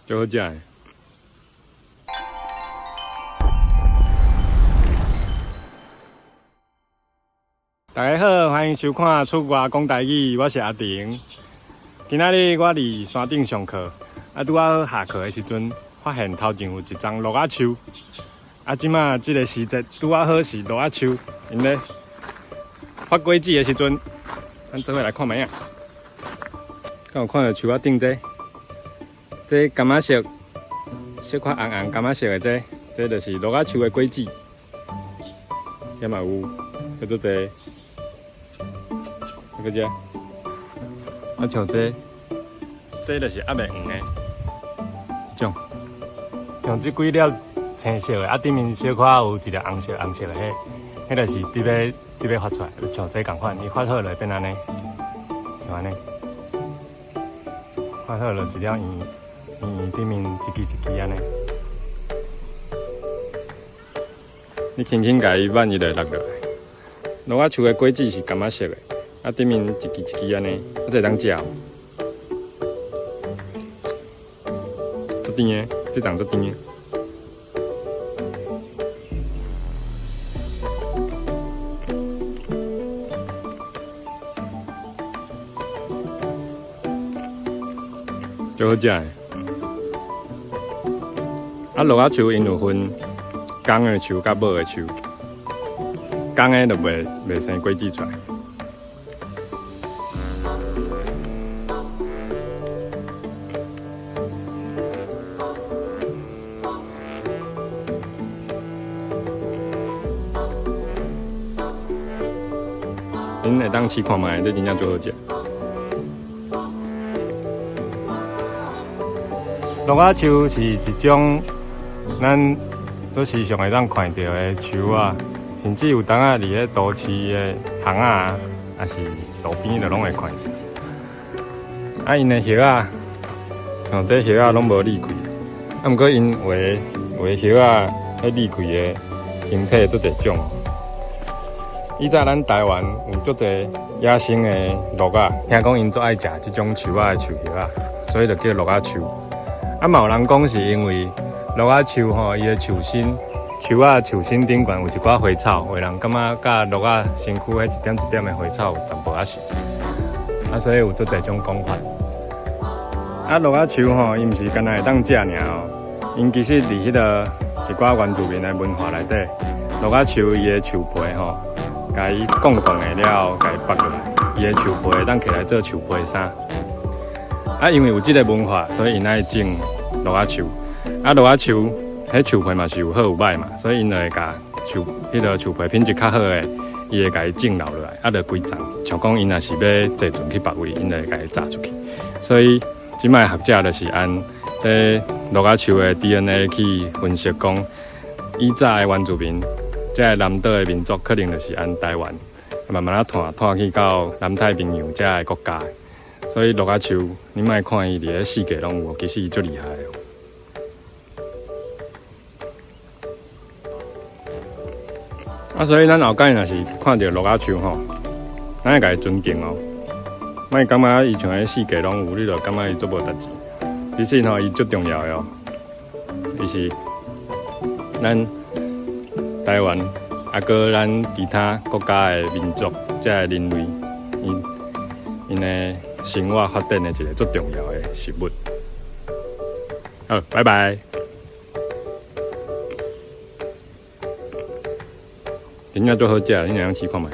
足好食的。大家好，歡迎收看《出外講台語》，我是阿婷。今仔日我佇山頂上課，啊，拄仔好下課的時陣，發現頭前有一叢櫥仔樹。啊，這馬這个時節拄仔好是櫥仔樹，𪜶咧發果子的時陣，咱做伙來看覓仔。敢有看著樹仔頂這？這柑仔色，小可紅紅柑仔色的這，這就是櫥仔樹的果子。這嘛有，叫做這。這個這，啊像這，這就是猶未黃的，這種，像這幾粒青色的，啊頂面小可有一個紅色紅色的，彼，彼就是佇欲發出來，像這仝款，伊發好就會變按呢，像按呢，發好就一粒圓圓圓頂面一支一支按呢。你輕輕共伊挽，伊就會落落來。櫥仔樹的果子是柑仔色的。啊，頂面一支一支按呢，啊，這會當食哦，足甜的，這叢足甜的，足好食的。啊，櫥仔樹𪜶有分公的樹佮母的樹，公的就袂生果子出來。恁會當試看覓，這真正足好食。櫥仔樹是一種咱做時常會當看著的樹仔，甚至有當仔佇咧都市的巷仔，抑是路邊就攏會看著。啊，𪜶的葉仔，像這葉仔攏無裂開，啊，毋過𪜶有的有的葉仔，彼裂開的形體足濟種。以早咱台灣有足濟野生的鹿仔，聽講𪜶足愛食這種樹仔的樹葉仔，所以就叫鹿仔樹。啊，嘛有人講是因為鹿仔樹吼，伊的樹身，樹仔樹身頂懸有一寡花草，有人感覺佮鹿仔身軀彼一點一點的花草有淡薄仔像，啊，所以有足濟種講法。啊，鹿仔樹吼，伊毋是干焦會當食爾哦，𪜶其實佇彼个一寡原住民的文化內底，鹿仔樹伊的樹皮吼，共伊摃摃的了後，共伊剝落來，伊的樹皮會當摕來做樹皮衫。啊，因為有這个文化，所以𪜶愛種鹿仔樹。啊，鹿仔樹，彼樹皮嘛是有好有歹嘛，所以𪜶就會共樹，彼个樹皮品質較好的，伊會共伊種留落來，啊，就規叢。像講𪜶若是欲坐船去別位，𪜶就會共伊紮出去。所以這擺學者就是按這鹿仔樹的 DNA 去分析，講以早的原住民。這个南島的民族可能就是按台灣慢慢仔湠湠去到南太平洋這个國家，所以鹿仔樹，你莫看伊佇咧四界攏有，其實伊足厲害的。啊，所以咱後擺若是看著鹿仔樹吼，咱愛共伊尊敬哦，莫感覺伊像咧四界攏有，你就感覺伊足無代誌。其實吼，伊足重要的哦，伊是咱台灣，啊，閣咱其他國家的民族，這个人類，𪜶𪜶的生活發展的一个足重要的食物。好，拜拜。真正足好食，恁會當試看覓。